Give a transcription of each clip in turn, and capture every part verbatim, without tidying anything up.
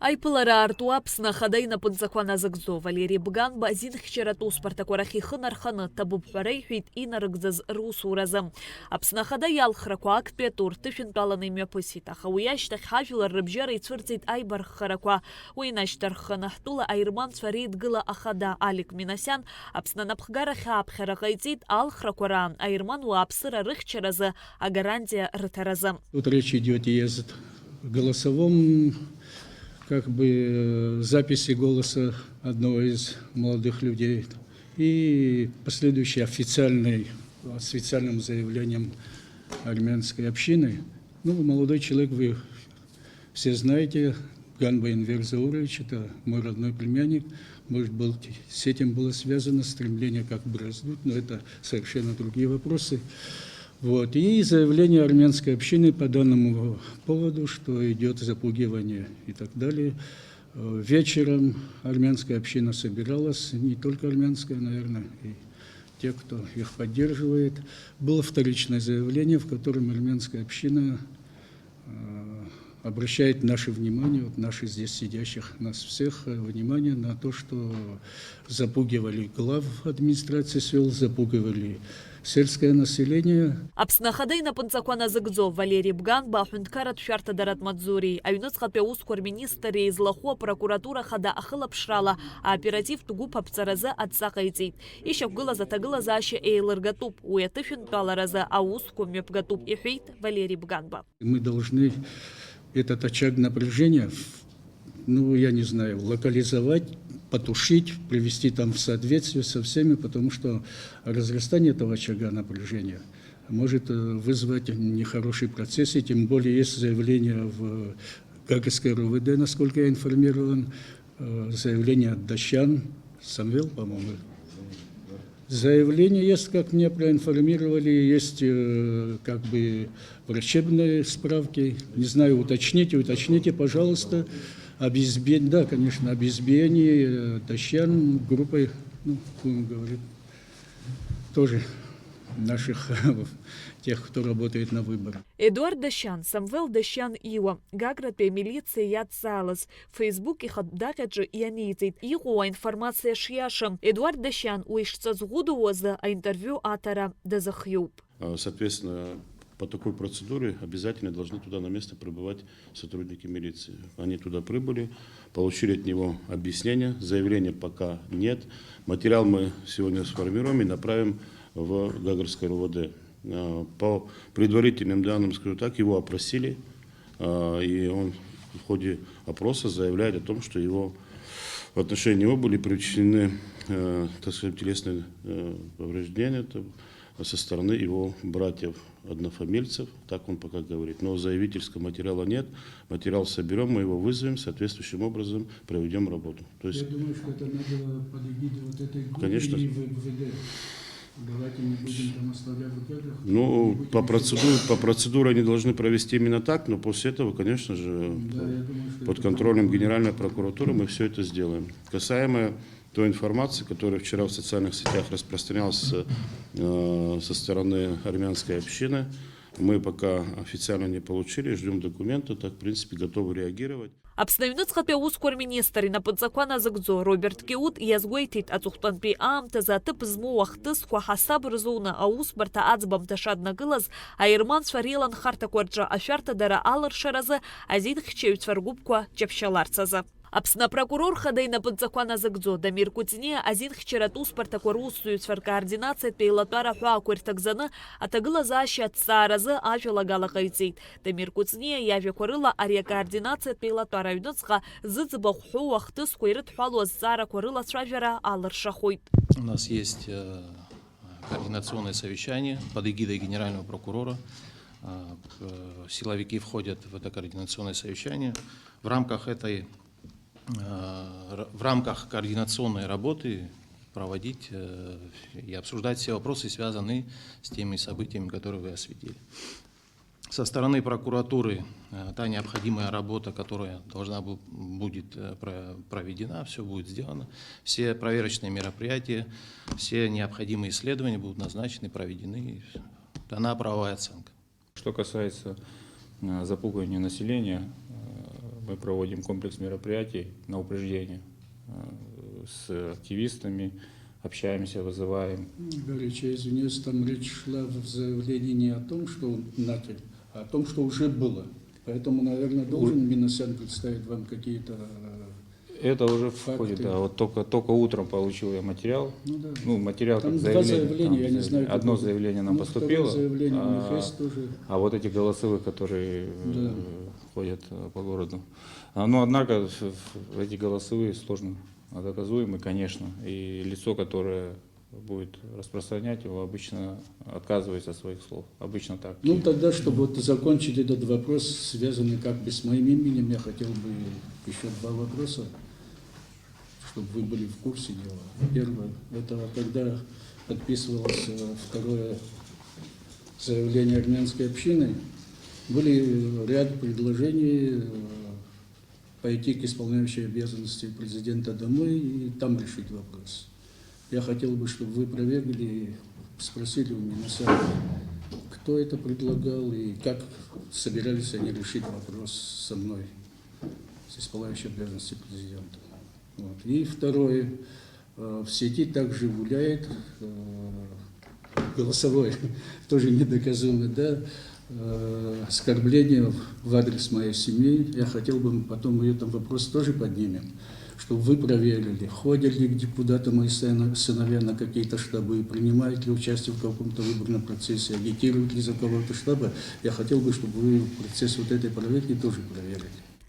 Аиԥылара аарту Аԥсны Ахада инапынҵақәа назыгӡо Валери Бганба азинхьчаратә усбарҭақәа рахь ихы нарханы, ҭабуп ҳәа реиҳәеит инарыгӡаз русуразы. Аԥсны Ахада иалхрақәа актәи атур ҭышәынтәаланы имҩаԥысит, аха уи ашьҭахь ҳажәлар рыбжьара ицәырҵит аибарххарақәа. Уи инашьҭарххны ҳтәыла аерманцәа реидгыла ахада Алик Минасиан Аԥсны анапхгарахь ааԥхьара ҟаиҵеит алхрақәа раан аерман уааԥсыра рыхьчаразы агарантиа рыҭаразы. Тут речь идёт и о голосовом, как бы, э, записи голоса одного из молодых людей и последующий официальный, с официальным заявлением армянской общины. Ну, молодой человек, вы все знаете, Ганба Энвер Заурович, это мой родной племянник. Может быть, с этим было связано стремление как бы раздуть, но это совершенно другие вопросы. Вот. И заявление армянской общины по данному поводу, что идёт запугивание и так далее. Э, вечером армянская община собиралась, не только армянская, наверное, и те, кто их поддерживает. Было вторичное заявление, в котором армянская община, э, обращает наше внимание, вот наши здесь сидящих, нас всех, э, внимание на то, что запугивали глав администрации сёл, запугивали сельское население. Аԥсны Ахада инапынҵақәа назыгӡо Валери Бганба аҳәынҭқарратә шәарҭадаратә маҵзуреи аҩныҵҟатәи аусқәа рминистрреи излахәу апрокуратура Ахада ахылаԥшрала аоперативтә гәыԥ аԥҵаразы адҵа ҟаиҵеит. Ишьақәгылаз аҭагылазаашьа еилыргатәуп, уи аҭышәынтәаларазы аусқәа мҩаԥгатәуп, иҳәеит Валери Бганба. Мы должны этот очаг напряжения, в-, ну, я не знаю, локализовать, потушить, привести там в соответствие со всеми, потому что разрастание этого очага напряжения может, э, вызвать нехорошие процессы, тем более есть заявление в Гагрское РОВД, насколько я информирован, э, заявление от датчан, Самвел, по-моему. Заявление есть, как меня проинформировали, есть, э, как бы врачебные справки. Не знаю, уточните, уточните, пожалуйста. Об избиении, да, конечно, об избиении, э, датчан группой, ну, будем говорить, тоже наших, тех, кто работает на выборах. Едуард Дашьан, Самвел Дашьан Иуа, Гагратәи амилициа иадҵаалаз, Facebook ихатә даҟьаҿы ианиҵеит, иҟоу аинформациа шиашам. Едуард Дашьан уи шҵаҵӷәыдоу азы аинтервиу аҭара дазыхиоуп. А, соответственно, по такой процедуре обязательно должны туда на место прибывать сотрудники милиции. Они туда прибыли, получили от него объяснение, заявления пока нет. Материал мы сегодня сформируем и направим в Гагрское РОВД. А, по предварительным данным, скажу так, его опросили, а, и он в ходе опроса заявляет о том, что его, в отношении него были причинены, э, так сказать, телесные, э, повреждения, это со стороны его братьев-однофамильцев, так он пока говорит. Но заявительского материала нет. Материал соберём, мы его вызовем, соответствующим образом проведём работу. То есть... Я думаю, что это надо под эгидой вот этой группы и в МВД. Конечно. Давайте не будем там оставлять в гаграх. Ну, по процедуре, по процедуре они должны провести именно так, но после этого, конечно же, под контролем Генеральной прокуратуры мы всё это сделаем. Касаемо той информации, которая вчера в социальных сетях распространялась, э, со стороны армянской общины, мы пока официально не получили, ждём документы, так, в принципе, готовы реагировать. Аԥсны аҩныҵҟатәи аусқәа рминистр инапынҵақәа назыгӡо Роберт Киут иазгәеиҭеит, аҵыхәтәантәи аамҭазы аҭыԥ змоу ахҭысқәа ҳасаб рзуны аусбарҭа аӡбамҭа шаднакылаз, аерманцәа реиланхарҭақәа рҿы ашәарҭадара алыршаразы азинхьчаҩцәа ргәыԥқәа ҷаԥшьаларц азы. Аԥсны апрокурор хада инапынҵақәа назыгӡо Дамир Кәыҵниа азинхьчаратә усбарҭақәа русзуҩцәа ркоординациатә еилатәара аҳәаақәа ирҭагӡаны аҭагылазаашьа аҭҵааразы ажәалагала ҟаиҵеит. Дамир Кәыҵниа иажәақәа рыла, ари акоординациатә еилатәара аҩныҵҟа зыӡбахә ҳәоу ахҭысқәа ирыдҳәалоу азҵаарақәа рылацәажәара алыршахоит. У нас есть, э, координационное совещание под эгидой генерального прокурора. Э, к-, э, силовики входят в это координационное совещание. В рамках этой, э, р-, в рамках координационной работы проводить, э, и обсуждать все вопросы, связанные с теми событиями, которые вы осветили. Со стороны прокуратуры, э, та необходимая работа, которая должна бу-, будет, э, про-, проведена, всё будет сделано. Все проверочные мероприятия, все необходимые исследования будут назначены, проведены, и дана правовая оценка. Что касается, э, запугивания населения, э, Мы проводим комплекс мероприятий на упреждение э, с активистами, общаемся, вызываем. Игорь Ильич, я извиняюсь, там речь шла в заявлении не о том, что он начал, а о том, что уже было. Поэтому, наверное, должен Минасян представить вам какие-то э, Это уже входит, да. Вот только, только утром получил я материал. Ну да. Ну, материал Там как два заявление. Заявления, Там я не заявление. Знаю, Одно какое. Заявление нам Ну, поступило, Второе заявление у них а, есть тоже. А вот эти голосовые, которые э, Да. Ходят э, по городу. А, Но, однако, в- в- эти голосовые сложно доказуемы, конечно. И лицо, которое будет распространять его, обычно отказывается от своих слов. Обычно так. Ну, тогда, чтобы вот закончить этот вопрос, связанный как бы с моим именем, я хотел бы еще два вопроса, чтобы вы были в курсе дела. Первое, это когда подписывалось э, второе заявление армянской общины, были ряд предложений э, пойти к исполняющей обязанности президента домой и там решить вопрос. Я хотел бы, чтобы вы проверили и спросили у Минасяна, кто это предлагал и как собирались они решить вопрос со мной, с исполняющей обязанности президента. Вот. И второе, э, в сети также гуляет э, голосовое, тоже недоказуемо, да, э, оскорбление в адрес моей семьи. Я хотел бы, мы потом этот вопрос тоже поднимем, чтобы вы проверили, ходят ли к депутатам мои сына- сыновья на какие-то штабы, принимают ли участие в каком-то выборном процессе, агитируют ли за кого-то штабы. Я хотел бы, чтобы вы процесс вот этой проверки тоже проверили.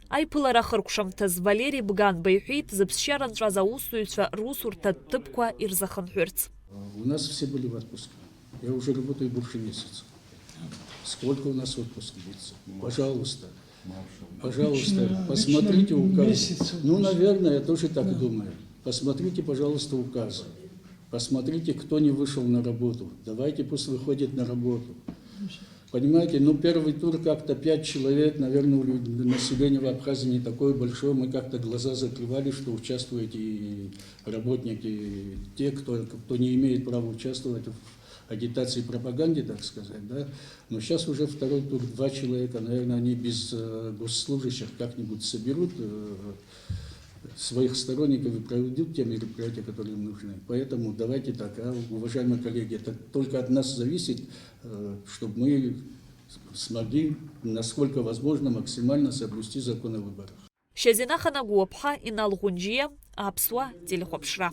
Аиԥылара ахыркәшамҭаз Валери Бганба иҳәеит, зыԥсшьара нҵәаз аусзуҩцәа русурҭа ҭыԥқәа ирзахынҳәырц. У нас все были в отпуске. Я уже работаю больше месяца. Сколько у нас отпуск длится? Пожалуйста. Пожалуйста, Обычно- посмотрите обычно указ. Месяц. Ну, наверное, я тоже так думаю. Посмотрите, пожалуйста, указы. Посмотрите, кто не вышел на работу. Давайте пусть выходит на работу. Понимаете, ну первый тур как-то пять человек, наверное, у лю- населения в Абхазии не такое большое. Мы как-то глаза закрывали, что участвуют и работники, те, кто, кто не имеет права участвовать в агитации и пропаганде, так сказать, да. Но сейчас уже второй тур, два человека, наверное, они без э, госслужащих как-нибудь соберут э, своих сторонников и проведут те мероприятия, которые им нужны. Поэтому давайте так, а, уважаемые коллеги, это только от нас зависит, э, чтобы мы смогли, насколько возможно, максимально соблюсти закон о выборах. Шьазина Ханагәуаԥҳа, Инал Ӷәынџьиа, Аԥсуа телехәаԥшра.